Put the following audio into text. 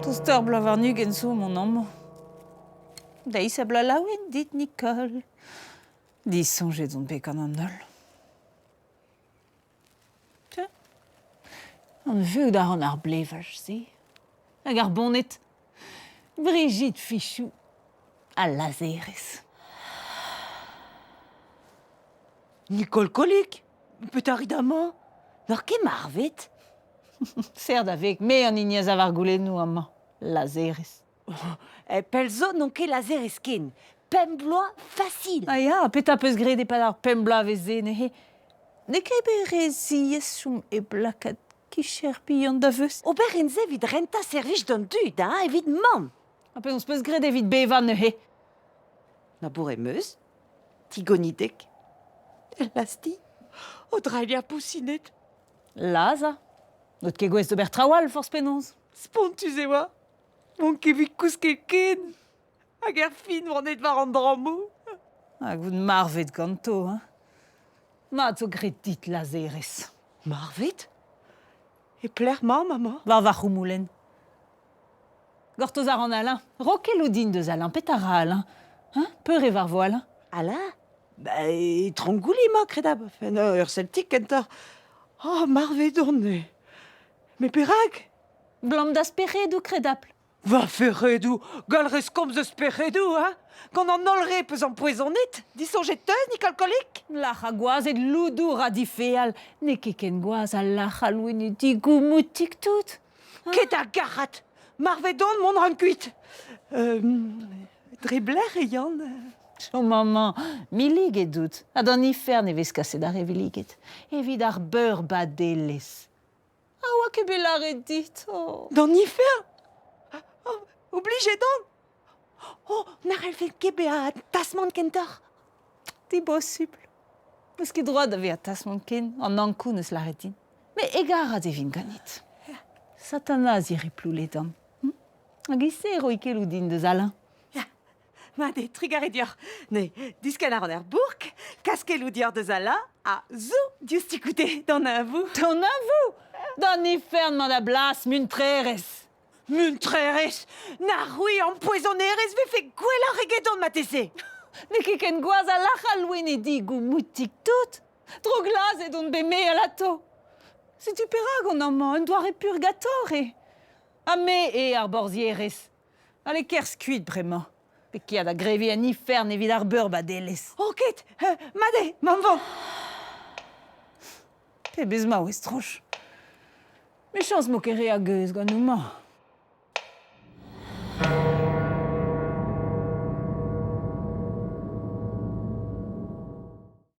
Tost ur bloaz warn-ugent zo mont amañ. Deiz ha bloaz laouen dit, Nicole. Disoñjet on bet gant an holl. Tiens, anvezout a ran ar blevaj-se. Hag ar boned. Brigitte Fichou, al lazherez. Nicole Colic, petra rit amañ? N'oc'h ket marvet? Serr da veg, me an hini a sav ar goulennoù amañ, lazherez. Eh, pell zo n'on ket lazherez ken. Pemp bloaz fasil. Ah ya, petra 'peus graet e-pad ar pemp bloavezh-se neuze? N'eo ket bet re ziaes chom hep lakaat kicher bihan da veuz. Ober int-se evit rentañ servij d'an dud, hein, evit mamm. Ha penaos 'peus graet evit bevañ neuze? Labour em eus, tigonidek, el lazhti, o drailhañ pousined. Lazhañ? N'out ket gouest d'ober traoù all forzh penaos. Spontus e oa. N'on ket evit kousket ken. Hag er fin oan aet war an drammoù. Hag out marvet ganto, hein? Mat zo graet dit, lazherez. Marvet? E pelec'h 'mañ maman? War va c'houmoulenn. Gortoz a ran Alain. Ro keloù din deus Alain. Petra ra Alain? Hein? Peur e varvo Alain? Alain? Ba, e Trongouli emañ, kredabl. Enfin, ur Celtic kentoc'h. Oh, marvet on. Mais perak? Blam da speredoù, kredapl. Va feredoù, gall rez komz eus peredoù, hein? Gant an holl re peus ampoezonet, disoñjet teus, Nicole Colic? Lac'h ha gwazed loudour ha difeal, n'eo ket ken gwazh ha lac'h al loenedigoù moutik tout. Ket a garad! Marvet on, mont ran kuit. Dre blec'h e yan? Chom amañ, milliget out, ha d'an ifern e vez kaset ar re villiget, evit ar beurbadelezh. A oa ket bet lâret dit, oh. D'an ifern? Oh, oblijet on! Oh, na c'hellfe ket bezañ tasmant kentoc'h. Dibosupl. N'eus ket droad da vezañ tasmant ken, an Ankou 'neus lâret din. Met egarat e vin ganit. Satanaz iri plouledan. Hm? Hag e-se e roi keloù din deus Alain. Ya, mat eo, trugarez deoc'h. Ne, diskenn a ran er bourk, kas keloù deoc'h deus Alain, ha zo diouzhtu goude d'an neñvoù. D'an neñvoù? D'an ifern 'mañ da blas, muntrerez! Muntrerez! Na c'hwi ampoezonerez 'vefe gwelloc'h egedon marteze! N'eo ket ken gwazh ha lac'h al loenedigoù moutik tout! Drouglazhet on bet me alato! Setu perak on amañ, un doare purgator eo! Ha me eo ar borzhierez! Ale kerzh kuit bremañ, pe kea da greviñ en ifern evit ar beurbadelezh. Oh ket! Mat eo, mamm vont! Pebezh maouez droch! Mechañs 'mo ket re a geuz gant homañ.